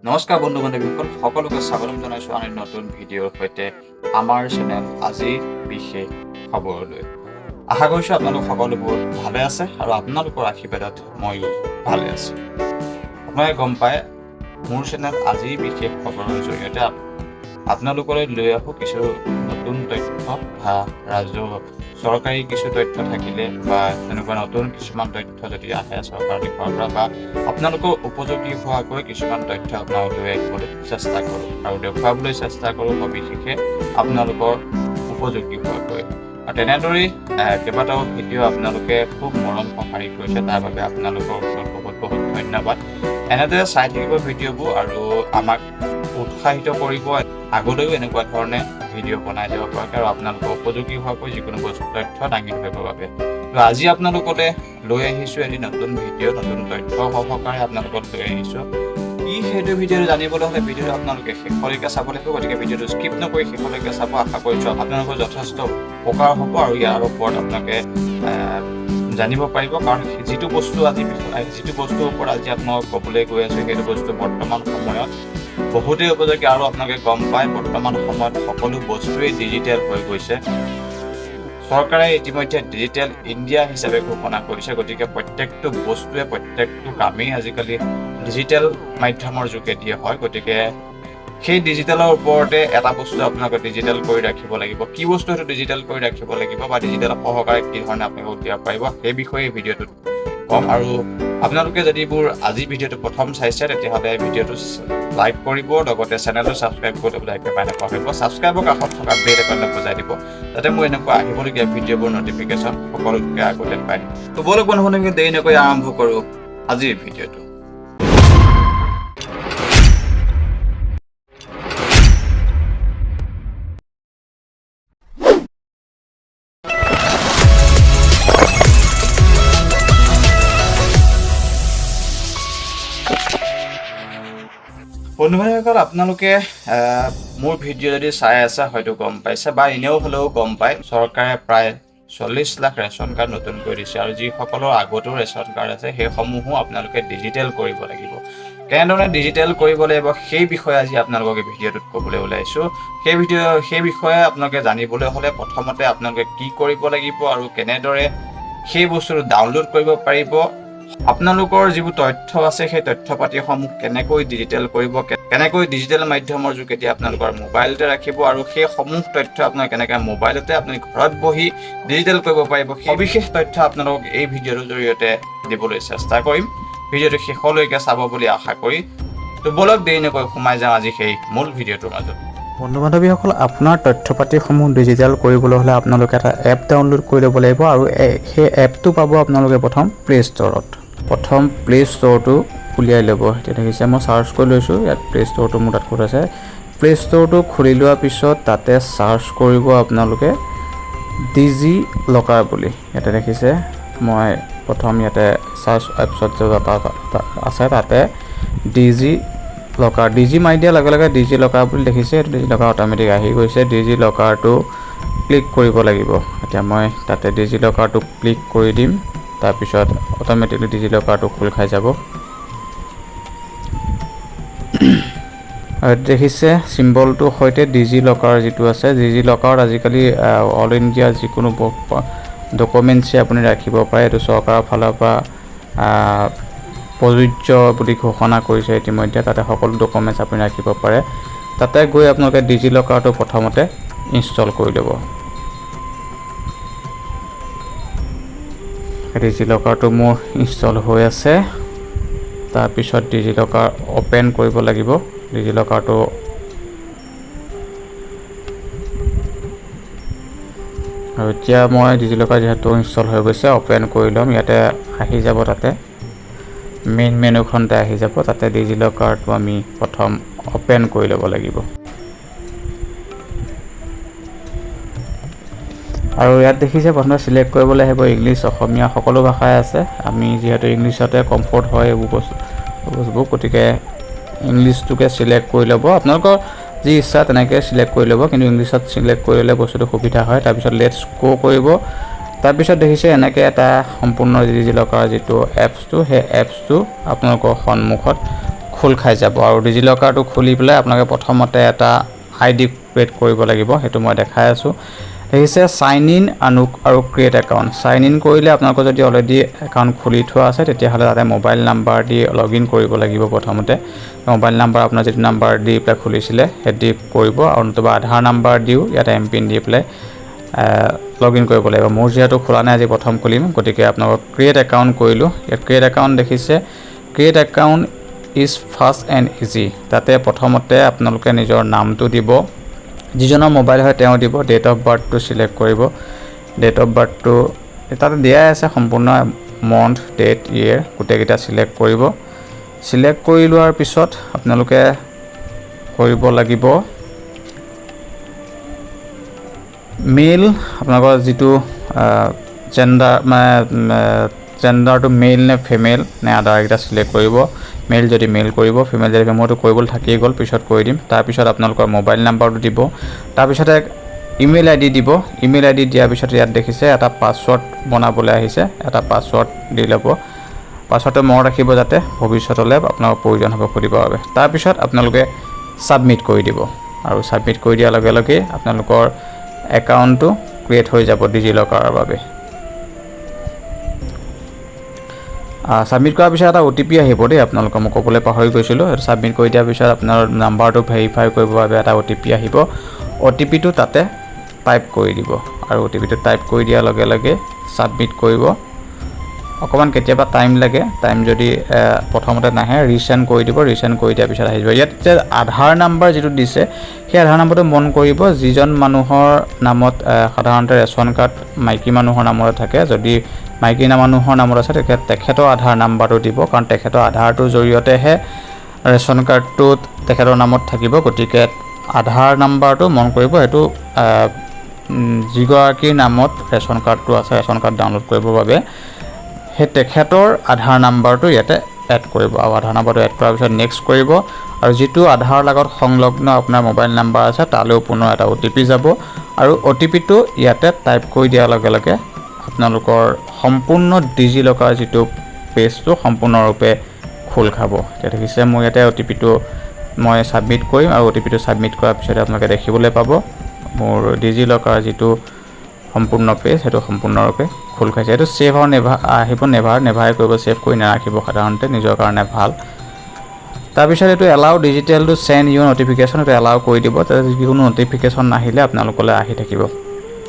নমস্কাৰ বন্ধু বান্ধৱীসকল, সকলোকে স্বাগতম জনাইছোঁ আন এটি নতুন ভিডিঅ'ৰ সৈতে আমাৰ চেনেল আজিৰ বিশেষ খবৰলৈ। আশা কৰিছোঁ আপোনালোক সকলোবোৰ ভালে আছে আৰু আপোনালোকৰ আশীৰ্বাদত ময়ো ভালে আছোঁ। আপোনালোকে গম পায়, মোৰ চেনেল আজিৰ বিশেষ খবৰৰ জৰিয়তে আপোনালোকলৈ লৈ আহোঁ কিছু নতুন তথ্য বা ৰাজহ চৰকাৰী কিছু তথ্য থাকিলে বা তেনেকুৱা নতুন কিছুমান তথ্য যদি আহে চৰকাৰৰ দিশৰ পৰা বা আপোনালোকৰ উপযোগী হোৱাকৈ কিছুমান তথ্য আপোনালোক লৈ আহিবলৈ চেষ্টা কৰোঁ আৰু দেখুৱাবলৈ চেষ্টা কৰোঁ সবিশেষে আপোনালোকৰ উপযোগী হোৱাকৈ। আৰু তেনেদৰেই কেইবাটাও ভিডিঅ' আপোনালোকে খুব মৰম সঁহাৰি কৰিছে, তাৰ বাবে আপোনালোকৰ ওচৰত বহুত বহুত ধন্যবাদ। এনেদৰে চাই থাকিব ভিডিঅ'বোৰ আৰু আমাক উৎসাহিত কৰিব আগলৈও এনেকুৱা ধৰণে ভিডিঅ' বনাই যাব পৰাকৈ আৰু আপোনালোকৰ উপযোগী হোৱাকৈ যিকোনো বস্তু তথ্য দাঙি ধৰিবৰ বাবে। তো আজি আপোনালোকলৈ লৈ আহিছোঁ এটি নতুন ভিডিঅ', নতুন তথ্য সহকাৰে আপোনালোকক লৈ আহিছোঁ। কি সেইটো ভিডিঅ'টো জানিবলৈ হ'লে ভিডিঅ'টো আপোনালোকে শেষলৈকে চাব লাগিব। গতিকে ভিডিঅ'টো স্কিপ নকৰি শেষলৈকে চাব। আশা কৰিছোঁ আপোনালোকৰ যথেষ্ট উপকাৰ হ'ব আৰু ইয়াৰ ওপৰত আপোনালোকে জানিব পাৰিব। কাৰণ যিটো বস্তুৰ ওপৰত আজি আপোনালোকক ক'বলৈ গৈ আছোঁ, সেইটো বস্তু বৰ্তমান সময়ত বহুতেই উপযোগী। আৰু আপোনালোকে গম পায়, বৰ্তমান সময়ত সকলো বস্তুৱেই ডিজিটেল হৈ গৈছে। চৰকাৰে ইতিমধ্যে ডিজিটেল ইণ্ডিয়া হিচাপে ঘোষণা কৰিছে। গতিকে প্ৰত্যেকটো বস্তুৱে, প্ৰত্যেকটো কামেই আজিকালি ডিজিটেল মাধ্যমৰ যোগেদিয়ে হয়। গতিকে সেই ডিজিটেলৰ ওপৰতে এটা বস্তু আপোনালোকে ডিজিটেল কৰি ৰাখিব লাগিব। কি বস্তু সেইটো ডিজিটেল কৰি ৰাখিব লাগিব বা ডিজিটেল সহকাৰে কি ধৰণে আপোনালোকে উলিয়াব পাৰিব, সেই বিষয়ে এই ভিডিঅ'টোত ক'ম। আৰু আপোনালোকে যদি মোৰ আজি ভিডিঅ'টো প্ৰথম চাইছে, তেতিয়াহ'লে ভিডিঅ'টো লাইক কৰিব, লগতে চেনেলটো ছাবস্ক্ৰাইব কৰি ল'বলৈ একেবাৰে নাপাহৰিব। ছাবস্ক্ৰাইবৰ কাষত থকা বেল আইকনটো বজাই দিব, যাতে মোৰ এনেকুৱা আহিবলগীয়া ভিডিঅ'বোৰ নটিফিকেশ্যন সকলোতকৈ আগতে পায়। তো ব'লক বন্ধু বান্ধৱী, দেৰি নকৰি আৰম্ভ কৰোঁ আজিৰ ভিডিঅ'টো। বন্ধু বান্ধৱীসকল, আপোনালোকে মোৰ ভিডিঅ' যদি চাই আছে, হয়তো গম পাইছে বা এনেও হ'লেও গম পায়, চৰকাৰে প্ৰায় 40 লাখ ৰেচন কাৰ্ড নতুনকৈ দিছে আৰু যিসকলৰ আগতেও ৰেচন কাৰ্ড আছে, সেইসমূহো আপোনালোকে ডিজিটেল কৰিব লাগিব। কেনেধৰণে ডিজিটেল কৰিব লাগিব, সেই বিষয়ে আজি আপোনালোকক এই ভিডিঅ'টোত ক'বলৈ ওলাইছোঁ। সেই বিষয়ে আপোনালোকে জানিবলৈ হ'লে প্ৰথমতে আপোনালোকে কি কৰিব লাগিব আৰু কেনেদৰে সেই বস্তুটো ডাউনলোড কৰিব পাৰিব, আপোনালোকৰ যিবোৰ তথ্য আছে, সেই তথ্য পাতিসমূহ কেনেকৈ ডিজিটেল কৰিব, কেনেকৈ ডিজিটেল মাধ্যমৰ যোগেদি আপোনালোকৰ মোবাইলতে ৰাখিব আৰু সেইসমূহ তথ্য আপোনালোকে কেনেকৈ মোবাইলতে আপুনি ঘৰত বহি ডিজিটেল কৰিব পাৰিব, সবিশেষ তথ্য আপোনালোকক এই ভিডিঅ'টোৰ জৰিয়তে দিবলৈ চেষ্টা কৰিম। ভিডিঅ'টো শেষলৈকে চাব বুলি আশা কৰি তো ব'লক, দেৰি নকৰি সোমাই যাওঁ আজি সেই মূল ভিডিঅ'টোৰ মাজত। বন্ধু বান্ধৱীসকল, আপোনাৰ তথ্য পাতিসমূহ ডিজিটেল কৰিবলৈ হ'লে আপোনালোকে এটা এপ ডাউনলোড কৰি ল'ব লাগিব আৰু সেই এপটো পাব আপোনালোকে প্ৰথম প্লে' ষ্ট'ৰত। প্ৰথম প্লে' ষ্ট'ৰটো উলিয়াই ল'ব। এতিয়া দেখিছে, মই চাৰ্চ কৰি লৈছোঁ। ইয়াত প্লে' ষ্ট'ৰটো মোৰ তাত ক'ত আছে। প্লে' ষ্ট'ৰটো খুলি লোৱাৰ পিছত তাতে চাৰ্চ কৰিব আপোনালোকে ডিজি লকাৰ বুলি। ইয়াতে দেখিছে, মই প্ৰথম ইয়াতে চাৰ্চ এপছত আছে, তাতে ডিজি লকাৰ, ডিজি মাৰি দিয়াৰ লগে লগে ডিজি লকাৰ বুলি দেখিছে। এইটো ডিজি লকাৰ অট'মেটিক আহি গৈছে। ডিজি লকাৰটো ক্লিক কৰিব লাগিব। এতিয়া মই তাতে ডিজি লকাৰটো ক্লিক কৰি দিম। তাৰপিছত অট'মেটিকলি ডিজি লকাৰটো খোল খাই যাব। আৰু দেখিছে, চিম্বলটোৰ সৈতে ডিজি লকাৰ যিটো আছে, ডিজি লকাৰত আজিকালি অল ইণ্ডিয়া যিকোনো ডকুমেণ্টছেই আপুনি ৰাখিব পাৰে। এইটো চৰকাৰৰ ফালৰ পৰা প্ৰযোজ্য বুলি ঘোষণা কৰিছে ইতিমধ্যে। তাতে সকলো ডকুমেণ্টছ আপুনি ৰাখিব পাৰে। তাতে গৈ আপোনালোকে ডিজি লকাৰটো প্ৰথমতে ইনষ্টল কৰি ল'ব। ডিজি লকাৰটো মোৰ ইনষ্টল হৈ আছে। তাৰপিছত ডিজি লকাৰ অ'পেন কৰিব লাগিব ডিজি লকাৰটো। আৰু এতিয়া মই ডিজি লকাৰ যিহেতু ইনষ্টল হৈ গৈছে, অ'পেন কৰি ল'ম। ইয়াতে আহি যাব, তাতে মেইন মেনুখনতে আহি যাব। তাতে ডিজি লকাৰটো আমি প্ৰথম অ'পেন কৰি ল'ব লাগিব। আৰু ইয়াত দেখিছে, প্ৰথমে চিলেক্ট কৰিবলৈ আহিব। ইংলিছ, অসমীয়া সকলো ভাষাই আছে। আমি যিহেতু ইংলিছতে কমফৰ্ট হয় এইবোৰ বস্তুবোৰ, গতিকে ইংলিছটোকে চিলেক্ট কৰি ল'ব। আপোনালোকৰ যি ইচ্ছা তেনেকৈ চিলেক্ট কৰি ল'ব, কিন্তু ইংলিছত চিলেক্ট কৰি ল'লে বস্তুটো সুবিধা হয়। তাৰপিছত let's গ' কৰিব। তাৰপিছত দেখিছে, এনেকৈ এটা সম্পূৰ্ণ ডিজি লকাৰ যিটো এপছটো, সেই এপছটো আপোনালোকৰ সন্মুখত খোল খাই যাব। আৰু ডিজি লকাৰটো খুলি পেলাই আপোনালোকে প্ৰথমতে এটা আইডি ক্ৰিয়েট কৰিব লাগিব, সেইটো মই দেখাই আছোঁ। দেখিছে, চাইন ইন আৰু ক্ৰিয়েট একাউণ্ট। চাইন ইন কৰিলে আপোনালোকৰ যদি অলৰেডি একাউণ্ট খুলি থোৱা আছে, তেতিয়াহ'লে তাতে mobile number the log in কৰিব লাগিব। প্ৰথমতে মোবাইল নাম্বাৰ, আপোনাৰ যিটো নাম্বাৰ দি পেলাই খুলিছিলে, সেইটো দি কৰিব আৰু নতুবা আধাৰ নাম্বাৰ দিও ইয়াতে এম পিন দি পেলাই লগ ইন কৰিব লাগিব। মোৰ যিহেতু খোলা নাই, আজি প্ৰথম খুলিম, গতিকে আপোনালোকক ক্ৰিয়েট একাউণ্ট কৰিলোঁ। ইয়াত ক্ৰিয়েট একাউণ্ট দেখিছে, "Create account is fast and easy"। তাতে প্ৰথমতে আপোনালোকে নিজৰ নামটো দিব, যিজনৰ মোবাইল হয় তেওঁ দিব। ডেট অফ বাৰ্থটো চিলেক্ট কৰিব। ডেট অফ বাৰ্থটো তাতে দিয়াই আছে সম্পূৰ্ণ, মন্থ, ডেট, ইয়েৰ গোটেইকেইটা চিলেক্ট কৰিব। চিলেক্ট কৰি লোৱাৰ পিছত আপোনালোকে কৰিব লাগিব মেইল, আপোনালোকৰ যিটো জেণ্ডাৰ, মানে জেণ্ডাৰটো মেইল নে ফিমেল নে আদাৰ, এইকেইটা চিলেক্ট কৰিব। মেইল যদি মেইল কৰিব, ফিমেল যদি, মোৰতো কৰিবলৈ থাকিয়ে গ'ল, পিছত কৰি দিম। তাৰপিছত আপোনালোকৰ মোবাইল নাম্বাৰটো দিব। তাৰপিছতে ইমেইল আইডি দিব। ইমেইল আইডি দিয়াৰ পিছত ইয়াত দেখিছে, এটা পাছৱৰ্ড বনাবলৈ আহিছে। এটা পাছৱৰ্ড দি ল'ব। পাছৱৰ্ডটো মনত ৰাখিব, যাতে ভৱিষ্যতলৈ আপোনালোকৰ প্ৰয়োজন হ'ব সুধিবৰ বাবে। তাৰপিছত আপোনালোকে ছাবমিট কৰি দিব আৰু ছাবমিট কৰি দিয়াৰ লগে লগেই আপোনালোকৰ একাউণ্টটো ক্ৰিয়েট হৈ যাব ডিজি লকাৰৰ বাবে। ছাবমিট কৰাৰ পিছত এটা অ'টিপি আহিব দেই আপোনালোকৰ, মই ক'বলৈ পাহৰি গৈছিলোঁ। সেইটো ছাবমিট কৰি দিয়াৰ পিছত আপোনাৰ নাম্বাৰটো ভেৰিফাই কৰিবৰ বাবে এটা অ'টিপি আহিব। অ'টিপিটো তাতে টাইপ কৰি দিব আৰু অ'টিপিটো টাইপ কৰি দিয়াৰ লগে লগে ছাবমিট কৰিব। অকণমান কেতিয়াবা টাইম লাগে। টাইম যদি প্ৰথমতে নাহে, ৰিচেণ্ড কৰি দিব। ৰিচেণ্ড কৰি দিয়াৰ পিছত আহি যাব। ইয়াত যে আধাৰ নাম্বাৰ যিটো দিছে, সেই আধাৰ নাম্বাৰটো মন কৰিব। যিজন মানুহৰ নামত, সাধাৰণতে ৰেচন কাৰ্ড মাইকী মানুহৰ নামতে থাকে, যদি মাইকী মানুহৰ নামত আছে, তেতিয়া তেখেতৰ আধাৰ নাম্বাৰটো দিব, কাৰণ তেখেতৰ আধাৰটোৰ জৰিয়তেহে ৰেচন কাৰ্ডটোত তেখেতৰ নামত থাকিব। গতিকে আধাৰ নাম্বাৰটো মন কৰিব। সেইটো যিগৰাকীৰ নামত ৰেচন কাৰ্ডটো আছে, ৰেচন কাৰ্ড ডাউনলোড কৰিবৰ বাবে, সেই তেখেতৰ আধাৰ নাম্বাৰটো ইয়াতে এড কৰিব। আৰু আধাৰ নাম্বাৰটো এড কৰাৰ পিছত নেক্সট কৰিব আৰু যিটো আধাৰৰ লগত সংলগ্ন আপোনাৰ মোবাইল নাম্বাৰ আছে, তালৈও পুনৰ এটা অ'টিপি যাব আৰু অ'টিপিটো ইয়াতে টাইপ কৰি দিয়াৰ লগে লগে আপোনালোকৰ সম্পূৰ্ণ ডিজি লকাৰ যিটো পেজটো সম্পূৰ্ণৰূপে খোল খাব। এতিয়া দেখিছে, মোৰ ইয়াতে অ'টিপিটো মই ছাবমিট কৰিম আৰু অ'টিপিটো ছাবমিট কৰাৰ পিছতে আপোনালোকে দেখিবলৈ পাব, মোৰ ডিজি লকাৰ যিটো সম্পূৰ্ণ পেজ, সেইটো সম্পূৰ্ণৰূপে খোল খাইছে। এইটো ছেভ আৰু নেভাৰ আহিব। নেভাৰে কৰিব, ছেভ কৰি নাৰাখিব সাধাৰণতে, নিজৰ কাৰণে ভাল। তাৰপিছত এইটো "Allow digital to send you notification", এইটো এলাউ কৰি দিব। তাতে যিকোনো নটিফিকেশ্যন আহিলে আপোনালোকলৈ আহি থাকিব।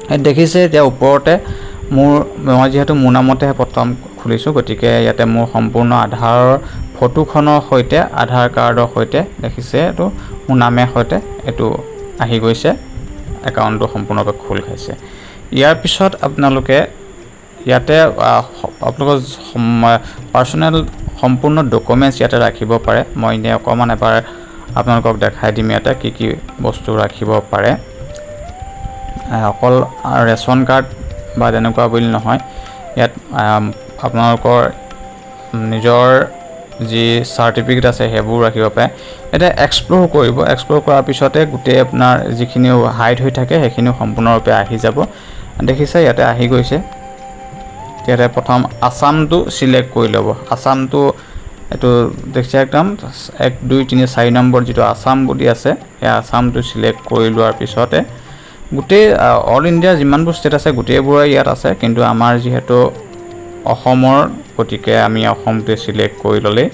ইয়াত দেখিছে, এতিয়া ওপৰতে মই যিহেতু মোৰ নামতেহে প্ৰথম খুলিছোঁ, গতিকে ইয়াতে মোৰ সম্পূৰ্ণ আধাৰৰ ফটোখনৰ সৈতে, আধাৰ কাৰ্ডৰ সৈতে, দেখিছে, এইটো মোৰ নামে সৈতে এইটো আহি গৈছে। একাউণ্টটো সম্পূৰ্ণৰূপে খোল খাইছে। ইয়াৰ পিছত আপোনালোকে ইয়াতে আপোনালোকৰ পাৰ্চনেল সম্পূৰ্ণ ডকুমেণ্টছ ইয়াতে ৰাখিব পাৰে। মই এনেই অকণমান এবাৰ আপোনালোকক দেখাই দিম, ইয়াতে কি কি বস্তু ৰাখিব পাৰে। অকল ৰেচন কাৰ্ড বা তেনেকুৱা বুলি নহয়, ইয়াত আপোনালোকৰ নিজৰ যি চাৰ্টিফিকেট আছে, সেইবোৰ ৰাখিব পাৰে। এতিয়া এক্সপ্ল'ৰ কৰিব। এক্সপ্ল'ৰ কৰাৰ পিছতে গোটেই আপোনাৰ যিখিনি হাইড হৈ থাকে, সেইখিনিও সম্পূৰ্ণৰূপে আহি যাব। দেখিছে, ইয়াতে আহি গৈছে। ইয়াতে প্ৰথম আছামটো চিলেক্ট কৰি ল'ব। আছামটো এইটো দেখিছে, একদম 1, 2, 3, 4 নম্বৰ যিটো আছাম বুলি আছে, সেই আছামটো চিলেক্ট কৰি লোৱাৰ পিছতে গোটেই অল ইণ্ডিয়াৰ যিমানবোৰ ষ্টেট আছে, গোটেইবোৰে ইয়াত আছে। কিন্তু আমাৰ যিহেতু অসমৰ, গতিকে আমি অসমটোৱে চিলেক্ট কৰি ল'লেই,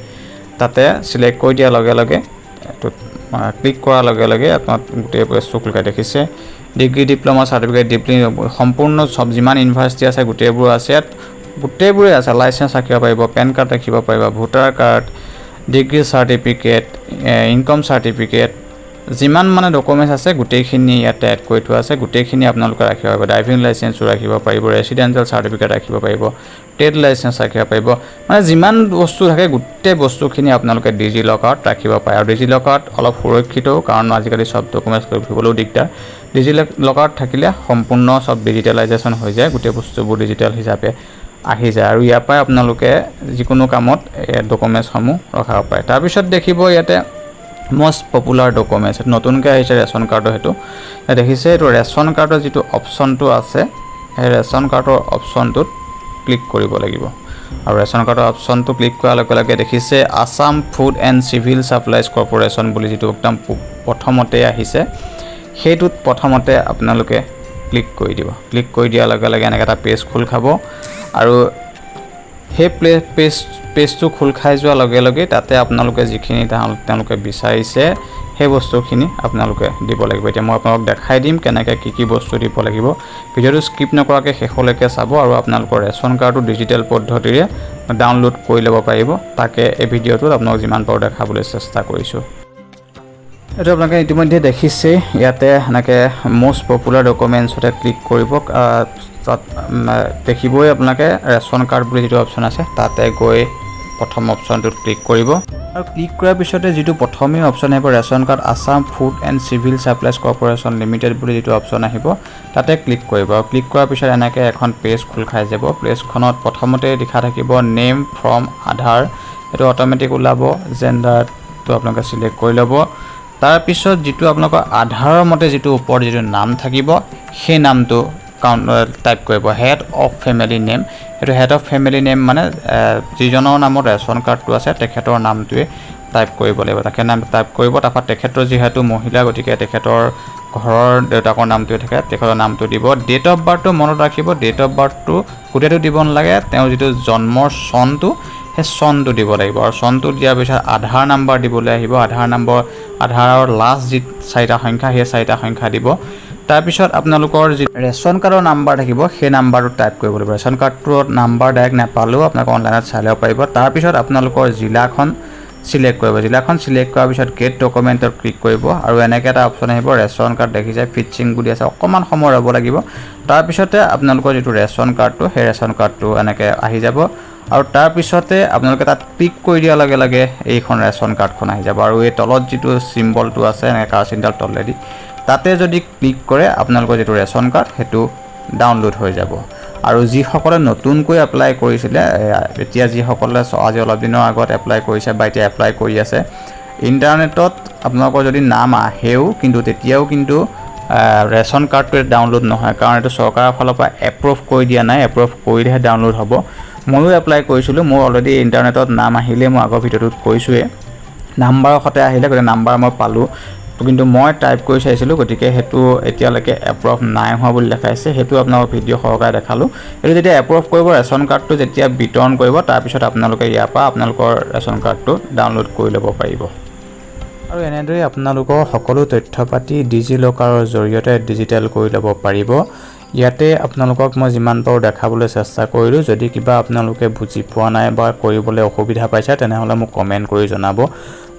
তাতে চিলেক্ট কৰি দিয়াৰ লগে লগে, এইটোত ক্লিক কৰাৰ লগে লগে আপোনাক গোটেই পেজটো খোল খাই। দেখিছে, ডিগ্ৰী, ডিপ্ল'মা, চাৰ্টিফিকেট, ডিপ্লি সম্পূৰ্ণ চব যিমান ইউনিভাৰ্চিটি আছে, গোটেইবোৰ আছে ইয়াত, গোটেইবোৰে আছে। লাইচেঞ্চ ৰাখিব পাৰিব, পেন কাৰ্ড ৰাখিব পাৰিব, voter card, degree certificate, income certificate, যিমান মানে ডকুমেণ্টছ আছে, গোটেইখিনি ইয়াতে এড কৰি থোৱা আছে। গোটেইখিনি আপোনালোকে ৰাখিব পাৰিব। ড্ৰাইভিং লাইচেঞ্চো ৰাখিব পাৰিব, ৰেচিডেঞ্চিয়েল চাৰ্টিফিকেট ৰাখিব পাৰিব, ট্ৰেড লাইচেঞ্চ ৰাখিব পাৰিব। মানে যিমান বস্তু থাকে, গোটেই বস্তুখিনি আপোনালোকে ডিজি লকাৰত ৰাখিব পাৰে। আৰু ডিজি লকাৰত অলপ সুৰক্ষিতও, কাৰণ আজিকালি চব ডকুমেণ্টছ লৈ ফুৰিবলৈও দিগদাৰ। ডিজি লকাৰত থাকিলে সম্পূৰ্ণ চব ডিজিটেলাইজেশ্যন হৈ যায়, গোটেই বস্তুবোৰ ডিজিটেল হিচাপে আহি যায় আৰু ইয়াৰ পৰাই আপোনালোকে যিকোনো কামত ডকুমেণ্টছসমূহ ৰখাব পাৰে। তাৰপিছত দেখিব, ইয়াতে মষ্ট পপুলাৰ ডকুমেণ্টছ নতুনকৈ আহিছে, ৰেচন কাৰ্ডৰ। সেইটো দেখিছে, এইটো ৰেচন কাৰ্ডৰ যিটো অপশ্যনটো আছে, সেই ৰেচন কাৰ্ডৰ অপশ্যনটোত ক্লিক কৰিব লাগিব। আৰু ৰেচন কাৰ্ডৰ অপশ্যনটো ক্লিক কৰাৰ লগে লগে দেখিছে Assam Food and Civil Supplies Corporation বুলি যিটো একদম প্ৰথমতে আহিছে, সেইটোত প্ৰথমতে আপোনালোকে ক্লিক কৰি দিব। ক্লিক কৰি দিয়াৰ লগে লগে এনেকৈ এটা পেজ খোল খাব আৰু সেই পেজটো খোল খাই যোৱাৰ লগে লগে তাতে আপোনালোকে যিখিনি তেওঁলোকে বিচাৰিছে, সেই বস্তুখিনি আপোনালোকে দিব লাগিব। এতিয়া মই আপোনালোকক দেখাই দিম কেনেকৈ কি কি বস্তু দিব লাগিব। ভিডিঅ'টো স্কিপ নকৰাকৈ শেষলৈকে চাব আৰু আপোনালোকৰ ৰেচন কাৰ্ডটো ডিজিটেল পদ্ধতিৰে ডাউনলোড কৰি ল'ব পাৰিব। তাকে এই ভিডিঅ'টোত আপোনালোক যিমান পাৰোঁ দেখাবলৈ চেষ্টা কৰিছোঁ। এইটো আপোনালোকে ইতিমধ্যে দেখিছেই। ইয়াতে সেনেকৈ মষ্ট পপুলাৰ ডকুমেণ্টছতে ক্লিক কৰিব। তাত দেখিবই আপোনালোকে ৰেচন কাৰ্ড বুলি যিটো অপশ্যন আছে, তাতে গৈ প্ৰথম অপশ্যনটোত ক্লিক কৰিব। আৰু ক্লিক কৰাৰ পিছতে যিটো প্ৰথমেই অপশ্যন আহিব, Ration Card Assam Food and Civil Supplies Corporation Limited বুলি যিটো অপশ্যন আহিব, তাতে ক্লিক কৰিব। আৰু ক্লিক কৰাৰ পিছত এনেকৈ এখন পেজ খোল খাই যাব। পেজখনত প্ৰথমতে লিখা থাকিব নেম ফ্ৰম আধাৰ, সেইটো অট'মেটিক ওলাব। জেণ্ডাৰটো আপোনালোকে চিলেক্ট কৰি ল'ব। তাৰপিছত যিটো আপোনালোকৰ আধাৰৰ মতে যিটো ওপৰত যিটো নাম থাকিব, সেই নামটো টাইপ কৰিব। হেড অফ ফেমিলি নেম, সেইটো হেড অফ ফেমিলি নেম মানে যিজনৰ নামত ৰেচন কাৰ্ডটো আছে, তেখেতৰ নামটোৱে টাইপ কৰিব লাগিব। তেখেতৰ নাম টাইপ কৰিব। তাৰপৰা তেখেতৰ যিহেতু মহিলা, গতিকে তেখেতৰ ঘৰৰ দেউতাকৰ নামটোৱে থাকে, তেখেতৰ নামটো দিব। ডেট অফ বাৰ্থটো মনত ৰাখিব, ডেট অফ বাৰ্থটো গোটেইটো দিব নালাগে, তেওঁৰ যিটো জন্মৰ চনটো, সেই চনটো দিব লাগিব। আৰু চনটো দিয়াৰ পিছত আধাৰ নাম্বাৰ দিবলৈ আহিব। আধাৰ নম্বৰ, আধাৰৰ লাষ্ট যি চাৰিটা সংখ্যা, সেই চাৰিটা সংখ্যা দিব। তাৰপিছত আপোনালোকৰ যি ৰেচন কাৰ্ডৰ নাম্বাৰ থাকিব, সেই নাম্বাৰটো টাইপ কৰিব লাগিব। ৰেচন কাৰ্ডটোৰ নাম্বাৰ ডাইৰেক্ট নাপালেও আপোনালোকে অনলাইনত চাই ল'ব পাৰিব। তাৰপিছত আপোনালোকৰ জিলাখন চিলেক্ট কৰিব। জিলাখন চিলেক্ট কৰাৰ পিছত গেট ডকুমেণ্টত ক্লিক কৰিব আৰু এনেকৈ এটা অপশ্যন আহিব, ৰেচন কাৰ্ড দেখিছে ফেটচিং বুলি আছে। অকণমান সময় ৰ'ব লাগিব। তাৰপিছতে আপোনালোকৰ যিটো ৰেচন কাৰ্ডটো, সেই ৰেচন কাৰ্ডটো এনেকৈ আহি যাব। আৰু তাৰপিছতে আপোনালোকে তাত ক্লিক কৰি দিয়াৰ লগে লগে এইখন ৰেচন কাৰ্ডখন আহি যাব। আৰু এই তলত যিটো চিম্বলটো আছে, এনেকৈ কাৰ চিনডাল তলেদি, তাতে যদি ক্লিক কৰে, আপোনালোকৰ যিটো ৰেচন কাৰ্ড সেইটো ডাউনলোড হৈ যাব। আৰু যিসকলে নতুনকৈ এপ্লাই কৰিছিলে, এতিয়া যিসকলে আজি অলপ দিনৰ আগত এপ্লাই কৰিছে বা এতিয়া এপ্লাই কৰি আছে, ইণ্টাৰনেটত আপোনালোকৰ যদি নাম আহেও কিন্তু তেতিয়াও কিন্তু ৰেচন কাৰ্ডটোৱে ডাউনলোড নহয়, কাৰণ এইটো চৰকাৰৰ ফালৰ পৰা এপ্ৰুভ কৰি দিয়া নাই। এপ্ৰুভ কৰিলেহে ডাউনলোড হ'ব। ময়ো এপ্লাই কৰিছিলোঁ, মোৰ অলৰেডি ইণ্টাৰনেটত নাম আহিলে, মই আগৰ ভিডিঅ'টোত কৈছোঁৱেই, নাম্বাৰৰ সৈতে আহিলে, গতিকে নাম্বাৰ মই পালোঁ। কিন্তু মই টাইপ কৰি চাইছিলোঁ, গতিকে সেইটো এতিয়ালৈকে এপ্ৰুভ নাই হোৱা বুলি দেখাইছে। সেইটো আপোনালোকক ভিডিঅ' সহকাৰে দেখালোঁ। এইটো যেতিয়া এপ্ৰুভ কৰিব, ৰেচন কাৰ্ডটো যেতিয়া বিতৰণ কৰিব, তাৰপিছত আপোনালোকে ইয়াৰ পৰা আপোনালোকৰ ৰেচন কাৰ্ডটো ডাউনলোড কৰি ল'ব পাৰিব। আৰু এনেদৰেই আপোনালোকৰ সকলো তথ্য পাতি ডিজি লকাৰৰ জৰিয়তে ডিজিটেল কৰি ল'ব পাৰিব। ইয়াতে আপোনালোকক মই যিমান পাৰোঁ দেখাবলৈ চেষ্টা কৰিলোঁ। যদি কিবা আপোনালোকে বুজি পোৱা নাই বা কৰিবলৈ অসুবিধা পাইছে, তেনেহ'লে মোক কমেণ্ট কৰি জনাব।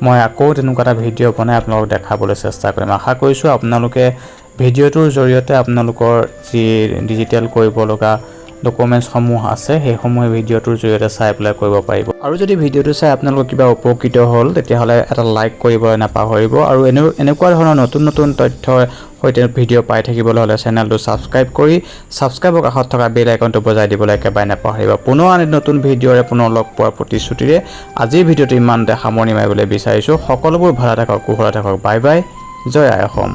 মই আকৌ তেনেকুৱা এটা ভিডিঅ' বনাই আপোনালোকক দেখাবলৈ চেষ্টা কৰিম। আশা কৰিছোঁ আপোনালোকে ভিডিঅ'টোৰ জৰিয়তে আপোনালোকৰ যি ডিজিটেল কৰিব লগা ডকুমেণ্টছসমূহ আছে, সেইসমূহে ভিডিঅ'টোৰ জৰিয়তে চাই পেলাই কৰিব পাৰিব। আৰু যদি ভিডিঅ'টো চাই আপোনালোকৰ কিবা উপকৃত হ'ল, তেতিয়াহ'লে এটা লাইক কৰিবলৈ নাপাহৰিব। আৰু এনেকুৱা ধৰণৰ নতুন নতুন তথ্যৰ সৈতে ভিডিঅ' পাই থাকিবলৈ হ'লে চেনেলটো ছাবস্ক্ৰাইব কৰি ছাবস্ক্ৰাইবৰ কাষত থকা বেল আইকনটো বজাই দিবলৈ একেবাৰে নাপাহৰিব। পুনৰ আন নতুন ভিডিঅ'ৰে পুনৰ লগ পোৱাৰ প্ৰতিশ্ৰুতিৰে আজিৰ ভিডিঅ'টো ইমানতে সামৰণি মাৰিবলৈ বিচাৰিছোঁ। সকলোবোৰ ভালে থাকক, কুশলে থাকক। বাই বাই, জয় আই অসম।